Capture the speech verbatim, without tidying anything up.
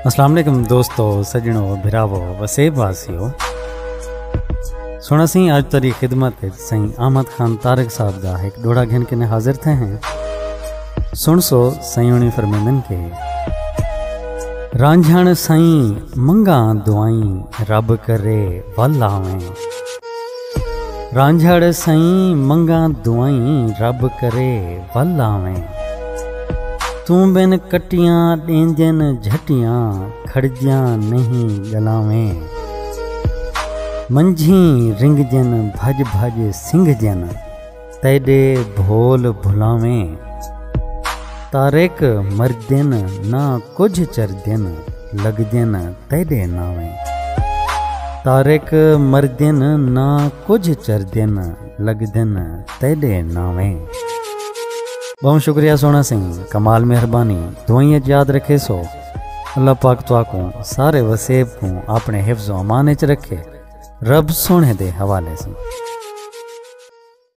السلام علیکم دوستو، سجنو، بھراوو، وسیب واسیو۔ سونا سائیں، اج تیری خدمت وچ سائیں احمد خان طارق صاحب دا ایک ڈوڑا گھن کے حاضر تھے ہیں۔ سن سو سائیں ہونی فرمیندن کے، رانجھن سائیں منگاں دعائیں، رب کرے ول آویں۔ رانجھڑ سئیں منگاں دعائیں، رب کرے ول آویں۔ توں بن کٹیاں ݙیندن جھٹیاں، کھڑجیاں نہیں ڳلاویں۔ منجھیں رنگجن بھڄ بھڄ سنگھجن، تیݙے بھول بھلاویں۔ طارق مردن نہ کجھ چردن، لڳدن تیݙے ناویں۔ طارق مردن نہ کجھ چردن، لڳدن تیݙے ناویں۔ ٻہوں شکریہ سونا سئیں، کمال مہربانی، دعائیں اچ یاد رکھے سو۔ اللہ پاک تہاکوں سارے وسیب کوں اپݨے حفظ و امان اچ رکھے۔ رب سونے دے حوالے سئیں۔